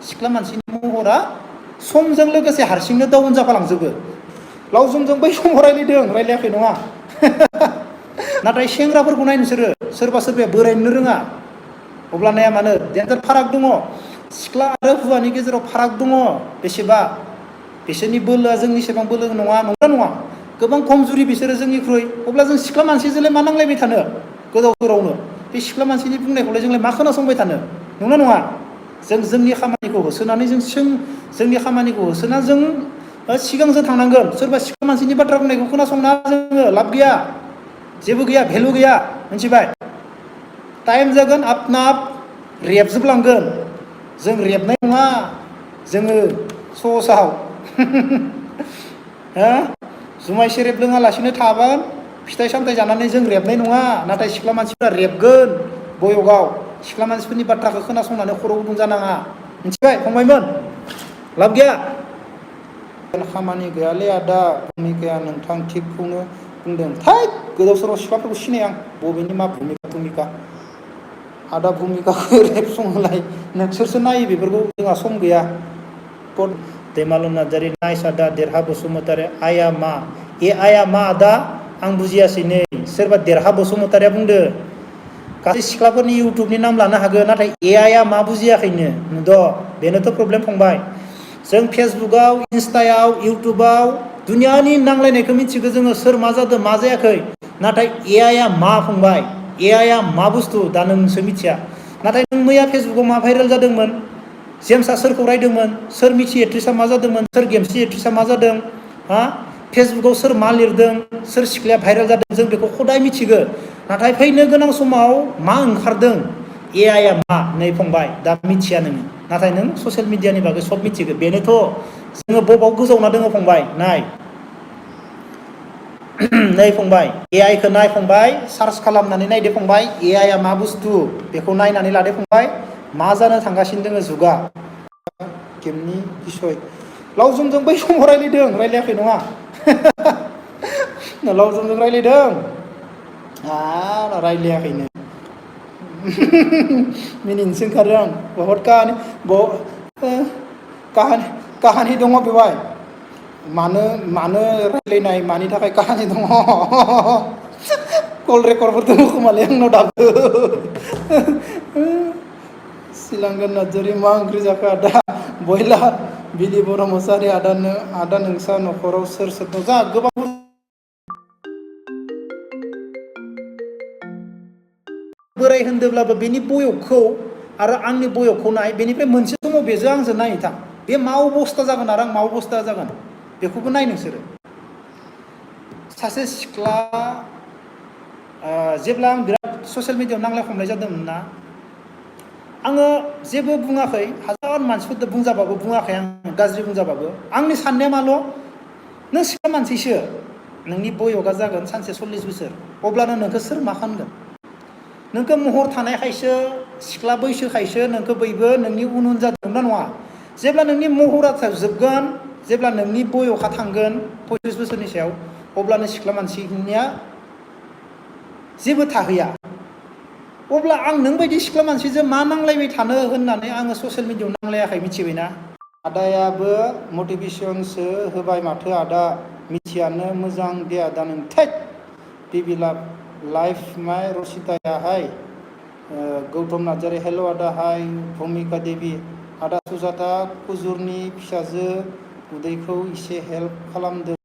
सिख्ला मानसिनि महरा समजों लोगोसे हारसिंनो डाउन जाफालांजोबो लावजंजों बै समाव रायलायदों रायलायाखै नङा नाथाय सेंग्राफोरखौ नाय नोंसोरो सोरबा सोरबाया बोरायनो रोङा अब्लानाया मानो देन्जार फाराग दङ सिख्ला आरो हौवानि गेजेराव फाराग दङ बेसेबा बिसोरनि बोलोआ जोंनिसेबां बोलो नङा नंगौना नङा गोबां खमजुरि बिसोरो जोंनिख्रुइ अब्ला जों सिख्ला मानसिजोंलाय मा नांलायबाय थानो गोदाव सोरावनो बे सिख्ला मानसिनि बुंनायखौलाय जोंलाय मा खोनासंबाय थानो नंगौना नङा जों जोंनि खामानिखौ होसोनानै जोंनि खामानिखौ होसोना जों सिगांजों थांनांगोन सोरबा सिख्ला मानसिनि बाथ्रा बुंनायखौ खोनासंना जोङो लाब गैया जेबो गैया भेलु गैया मिथिबाय टाइम जागोन आपना आप रेबजोबलांगोन जों रेबनाय नङा जोङो सहसाव हो जुमाय सेरेब लोङालासिनो थाबान फिथाइ सामथाइ जानानै जों रेबनाय नङा नाथाय सिख्ला मानसिफ्रा रेबगोन बयगाव सिख्ला मानसिफोरनि बाथ्राखौ खोनासंनानै खर' गुदुं जानाङा मिथिबाय फंबायमोन लाब गैया खामानि गैयालै आदा भुमिकाया नोंथां थिगखौनो बुंदों थाइ गोदाव सोराव सिख्लाफोरखौ सिनाय आं बबेनि मा भुमिका आदा भुमिकाखौ रेब सङोलाय नोंसोरसो नायो बेफोरखौ जोंहा सम गैया दैमालु नार्जारि नाइस आदा देरहा बसुमतारी आइया मा आइया मा आदा आं बुजियासै नै सोरबा देरहा बसुमतारिया बुंदो गासै सिख्लाफोरनि इउटुबनि नाम लानो हागोन नाथाय आइया मा बुजियाखैनो नुद' बेनोथ' प्रब्लेम फंबाय जों फेसबुकआव इन्स्टायाव इउटुबाव दुनियानि नांलायनायखौ मिथिगौ जोङो सोर मा जादों मा जायाखै नाथाय आइया मा फंबाय आइया मा बुस्थु दा नोंसो मिथिया नाथाय नों मैया फेसबुकआव मा भाइरेल जादोंमोन जेम्सआ सोरखौ रायदोंमोन सोर मिथि एक्ट्रिसआ मा जादोंमोन सोर गेमस्रि एक्ट्रिसआ मा जादों हा फेसबुकआव सोर मा लिरदों सोर सिख्लाया भाइरेल जादों जों बेखौ हदाय मिथिगौ नाथाय फैनो गोनां समाव मा ओंखारदों आइया मा नै फंबाय दा मिथिया नोङो नाथाय नों ससियेल मिडियानि बागै सब मिथिगौ बेनोथ' जोङो बबाव गोजावना दङ फंबाय नाय नै फंबाय आइखौ नाय फंबाय सार्च खालामनानै नायदो फंबाय आइया मा बुस्थु बेखौ नायनानै लादो फंबाय मा जानो थांगासिनो दङ जुगा गेमनि बिसय लावजंजों बै समाव रायलायदों रायलायाखै नङा लावजंजों रायलायदों रायलायाखैनो मिनिनोसो ओंखारो आं बहुद काहानि दङ बेवहाय मानो रायलायनाय मानि थाखाय काहानि दङ कल रेकर्डफोर दङ खोमालै आंनाव दाबो सिलांगोन नार्जारि मा ओंख्रि जाखो आदा बयलार बिलि बर' मोसाहारि आदा नोंसा न'खराव सोर सोर दं जा गोबां बोराय होनदोंब्लाबो बेनि बयकखौ आरो आंनि बयकखौ नाय बेनिफ्राय मोनसे समाव बेजों आंजों नायथां बे मा अबस्था जागोन आरो आं मा अबस्था जागोन बेखौबो नाय नोंसोरो सासे सिख्ला जेब्ला आं बिराद ससियेल मिडियायाव नांलाय खमलाय जादोंमोन ना आङो जेबो बुङाखै हाजार मानसिफोरजों बुंजाबाबो बुङाखै आं गाज्रि बुंजाबाबो आंनि साननाया माल' नों सिख्ला मानसिसो नोंनि बयकआ जागोन सानसे 40 बोसोर अब्लानो नोंखौ सोर मा खालामगोन नोंखौ महर थानायखायसो सिख्ला बैसोखायसो नोंखौ बयबो नोंनि उन जादों ना नङा जेब्ला नोंनि महरा जोबगोन जेब्ला नोंनि बयकआ थांगोन 35 बोसोरनि सायाव अब्लानो सिख्ला मानसिनिया जेबो थाहैया अब्ला आं नोंबायदि सिख्ला मानसिजों मा नांलायबाय थानो होननानै आङो ससियेल मिडियायाव नांलायाखै मिथिबायना आदायाबो मटिभेसनसो होबाय माथो आदा मिथियानो मोजां दे आदा नों थैद बिबिला लाइफ माय रसितायाहाय गौतम नार्जारि हेल' आदा हाय भुमिका देबि आदा सुजाता कुजुरनि फिसाजो उदैखौ एसे हेल्प खालामदो